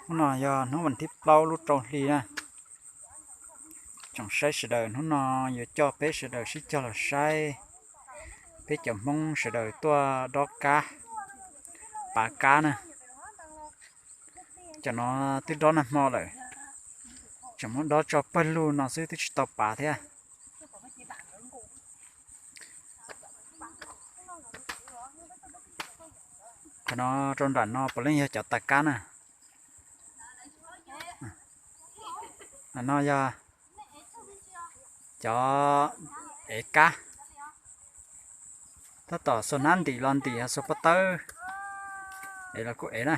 Hnub no yog hnub vas thib plaub lub rau hli na. Tsoom saib sawv daws, hnub no yuav coj peb sawv daws sib cog los saib peb cov Hmoob sawv daws tuaj dob kab, pav kab na. Cov no twb dob nag hmo lawm, tseem muab dob tso pawg lug no xwb twb tsis tau pav thiab. Qhov no rau nram no puav leej yog cov tas kab na. No yog cov ev kab, tab tom xuas hnab ntim los ntim, xuas pob tawb ev los kuj ev na.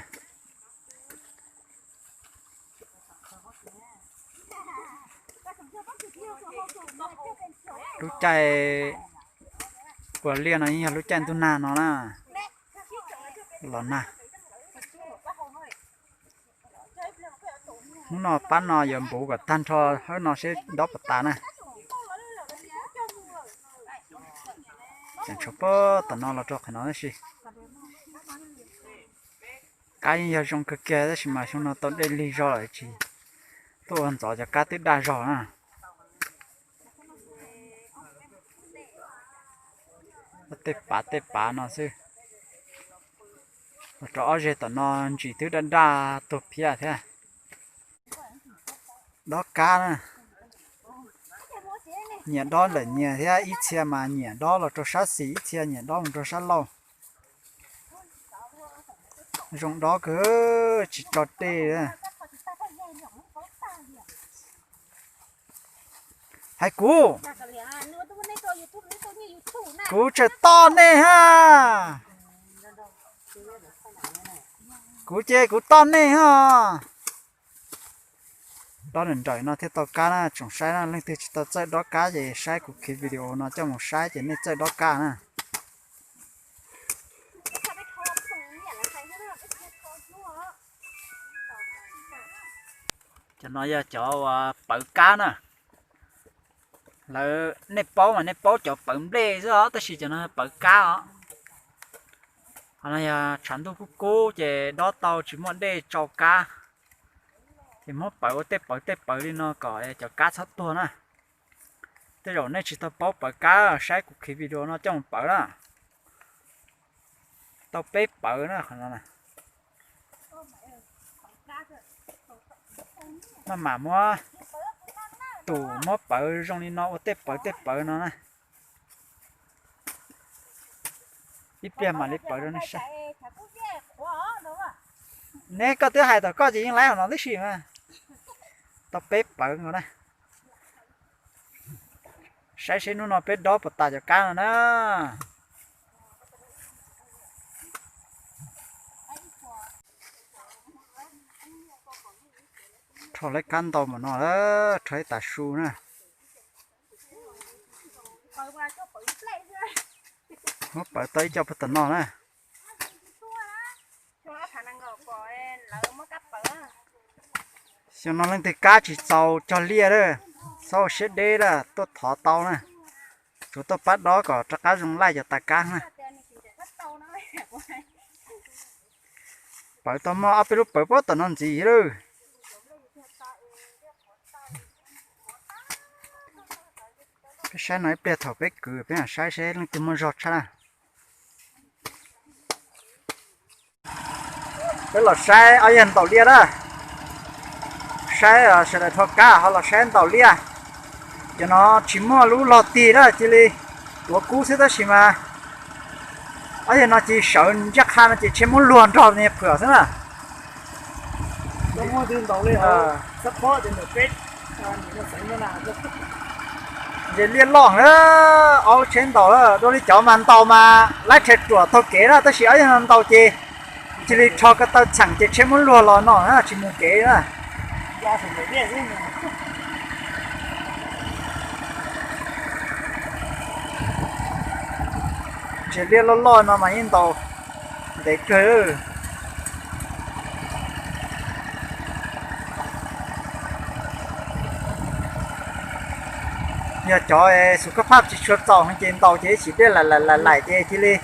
Lub caij ua liaj no yeej yog lub caij ntuj nag no na, los nag. Hnub no pab no yuav npuv kom tag nrho hawb no seb dob puas tas na. Tseem tshuav puag tom no los rau qhov no tab sis kab yeej yog zoo kawg kiag tab sis mas xyoo no tau dej lig zog lawm tsis tuaj ua ntxov cov kab twb daj zog na. Tej pav tej pav no xwb, los rau ob zeg tom no ntsis twb daj daj tuag phiab thiab. Dob kab na, nyias dob ntawm nyias thiab, ib txhia mas nyiam dob los rau sab xis, ib txhia nyiam dob mus rau sab laug. Zoo dob kawg, tsis tso dej. Hais kuv, kuv tseem toj nej ha. Kuv ces kuv toj nej ha. Dob nrawm nrawm no thiaj tau kab na tsoom saib na, leej twg tsis tau txawj dob kab ces saib kuv khiv video no coj mus saib ces nej txawj dob kab na. Cov no yog cov uas pawv kab na. Lawv, nej paub mas nej paub cov pawv nplej xwb os, tab sis cov no pawv kab os. Qhov no yog tshav ntuj kub kub ces dob tau tsis muaj dej tsau kab, ces muab pawv ua tej pawv tej pawv li no kom cov kab txhob tuag na. Tej zaum nej tsis tau paub pawv kab saib kuv khiv video no coj mus pawv na. Tau peb pawv na qhov no. Maj mam muab tus muab pawv zoo li no ua tej pawv tej pawv no na. Ib pliag mam li pawv rau nej saib. Neb koj twb hais tom koj ces yeej laib hauv no tib si mas. Tau peb pawv nkaus na. Saib seb hnub no peb dob puas tas cov kab no na. Rho lawv kab ntau npaum no, rho ib tas su na. Muab pawv tau ib co puag tom no na. Xyoo no leej twg kab tsis txaus cog liaj lawm, txhob ua siab deb lawm, tuaj thov tau na. Tsuas tuaj pab dob kom rov qab zoo laij cov tas kab na. Pawv tau muaj ob peb lub pawv puag tom no ntxiv lawm. Peb saib no ib pliag thaum peb kwv peb mam saib seb leej twg muaj zog tshaj na. Peb los saib ob yawg ntaus liaj na. Saib sawv daws rho kab ho los saib ntaus liaj. Cov no tsis muaj lub log tig na, cia li tuav kub xwb tab sis mas ob yawg no cia li sawv ncaj qha no ces tsheb muab luag nrog niag phwm xwb na. Ces liaj loj na, ob lub tsheb ntaus na, dua li cov mas ntaus mas laib rhe ruam taug kev na, tab sis ob yawg no ntaus ces cia li rho ko taw txheem ces tsheb muab luag los no na tsis mus kev na. Ces liaj loj loj no mas yeej ntaus ntev kawg. Yog cov xus kab phaj tsis tshua txaus heev ces ntaus ces ib chim dej laim laim laim laim ces cia li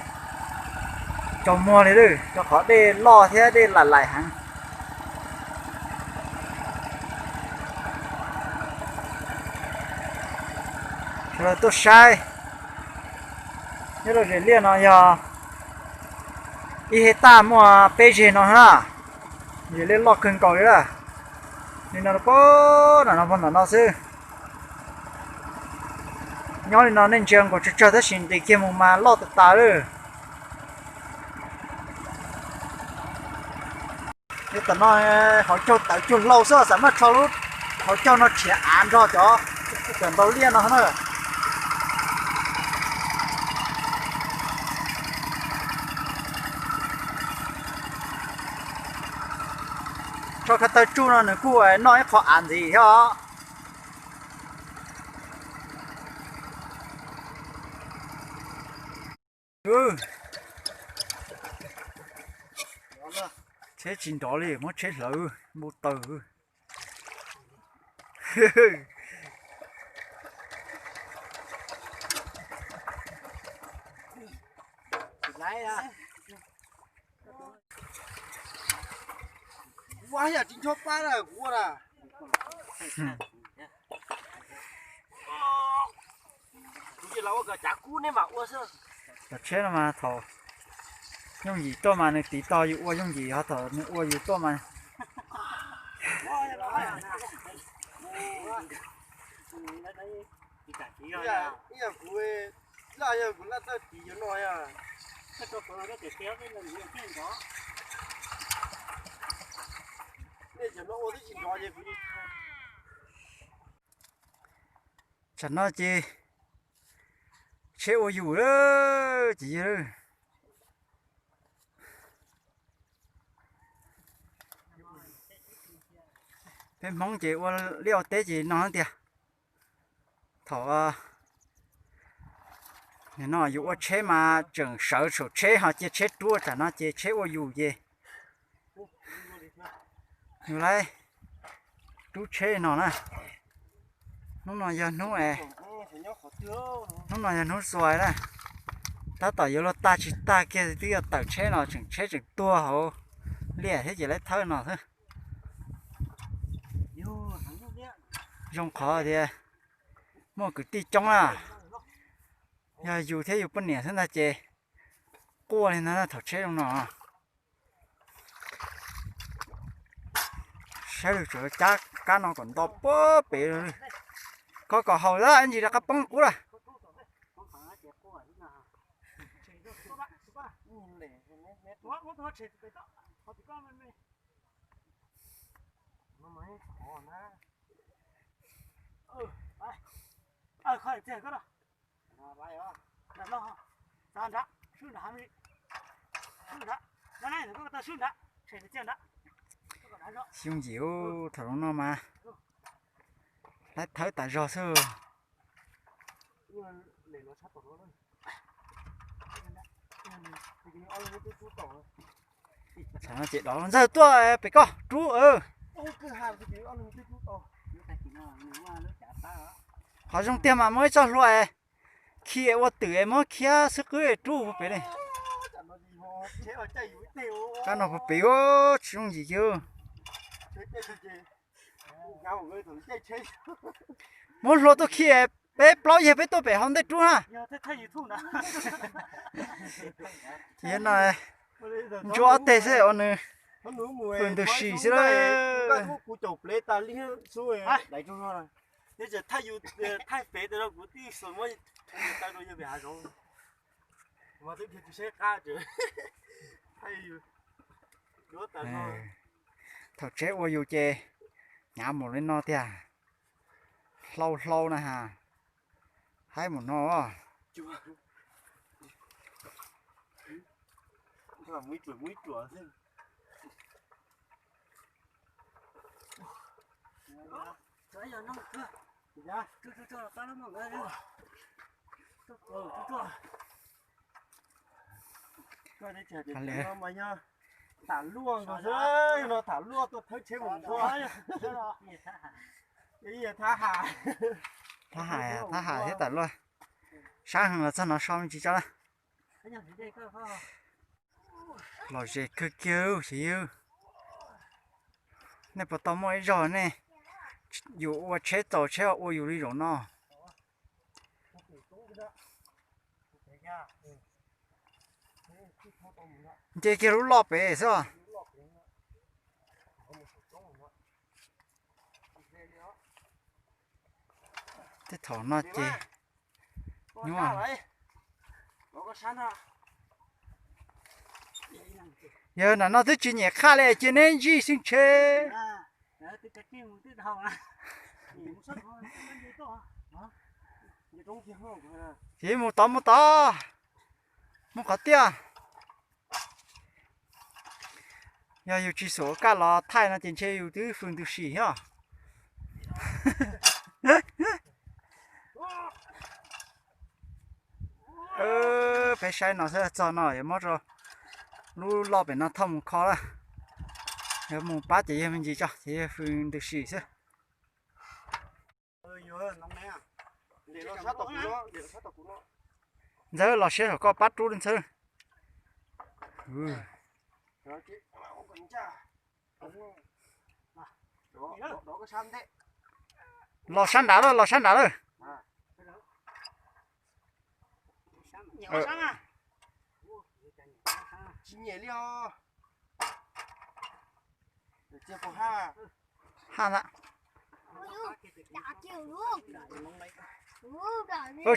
tsaus muag li lawm, rau qhov dej loj thiab dej laim laim heev. Tuaj saib, nyob rau zem liaj no yog ib hej taj muaj peb zeg no na. Zem liaj loj kawg nkaus li lawm. Li no pab nram no, pab nram no xwb. Nyob li no nej ntsia nkaus tsawg tsawg tab sis nqis kiag mus mas loj tas tas lawm. Tam no hauv caug tawv cuag hlau xwb, xam maj rho lub hauv caug no rhiav av nrog cov cov ntaus liaj no na. Tso ko taw tsuj no nws kuj noj ib qho av ntxiv thiab os. Tsheb tsis nrov li, muab tsheb hlawv npu taws. Ua yam tsis nco pab na, kuv ua na. Kuv ces los ua kom cav kub neb mam ua xwb. Cov tsheb no mas thaum yooj yim tuaj mas nws tiv tog yus ua yooj yim, ho thaum nws ua yus tuaj mas Ib yam kuv, laj yog kuv laj tawj tiv cov no, nej cov no ua twb tsis nrov ces kuv. Tsam no ces tsheb ua yus lawm ces yog. Peb Hmoob ces ua liaj ua teb ces no tiag. Thaum no yus ua tsheb mas tseem sawv saum tsheb ho cia tsheb rub, tsam no ces tsheb ua yus ces yus laib rub tsheb no na. Hnub no yog hnub, hnub no yog hnub xuas na. Tab tom yuav luag tag tsis tag kiag twb yuav tawm tsheb no, tseem tsheb tseem tuag hauv liaj thiab ces laib thawb no xwb. Zoo qhov tias muaj kwv tij coob na, yog yus thiab yus poj niam xwb ntag ces quaj li ntag thaum tsheb zoo no. Saib lwm tsuas cab kab no kom nto puag pem. Koj kom haus lawm ntsis rov qab poob qub lawm. Yooj yim thaum zoo no mas laib thawb tas zog xwb. Tam no ces dov ntxawg tuaj pem koj rub. Qhov zoo tiag mas muaj ib txoj hlua khi ua twm es muab khiab xwb qwb rub puag pem li. Kab no puag pem tsis yooj yim kiag. Muab hlua tuaj khi, peb plaub yawg peb tuaj pem hauv ntej rub na. Ces no ntsuab ob teg xwb ua nws ntws sim xwb. Thaum tsheb ua yus ces hnyav mus li no tiag. Hlau hlau na has, haib mus no. Tham luaj no, tham luaj tuaj thawb tsheb mus ua. Thab hais, thab hais thiab tas luaj. Sab heev los txog no so me ntsis tso na. Lom zem kawg kiag xyov yog nej puas tau muaj ib zaug nej yus ua tsheb txaus tsheb ua yus li zaum no. Nce kiag lub loj pem xwb. Tej thaum no ces nyuaj. Yog nram no twb tsis nyiam qhaj li ces neb zij xwb ntshe. Ces mus tod mus tod, mus qhov tiaj. Yog yus tsis xuas kaj los thaij no ces ntshe yus twb fws ntws sim thiab. Peb saib no xwb, txog no yuav muab rau lub loj pem no thauj mus kho lawm. Yuav mus pab ces yog me ntsis tso ces yog fws ntws sim xwb. Ntxawg, los siab saum koj pab rub li Ntxawg. Los sab nrad lawm, los sab nrad lawm. Ha na.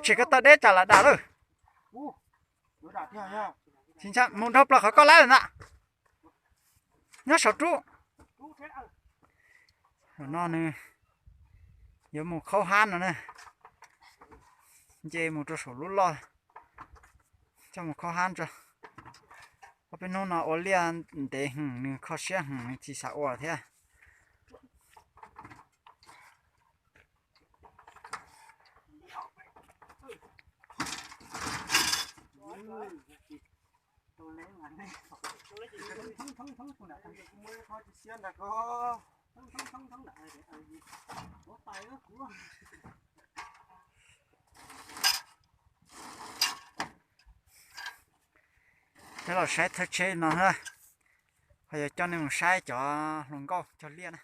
Tseg koj tawm deb tsam lam dam lawm. Mus dhau plaws qhov koj lab lawm na. Nyob saum rub. Zaum no nws yuav mus khaub hab no na. Nce mus rau saum lub loj, coj mus khaub hab tso. Ob peb hnub no ua liaj ntev heev, nws kho siab heev, nws tsis xav ua thiab. Peb los saib thawj tsheb no na, ho yog coj nej mus saib cov hluas nkauj cog liaj na.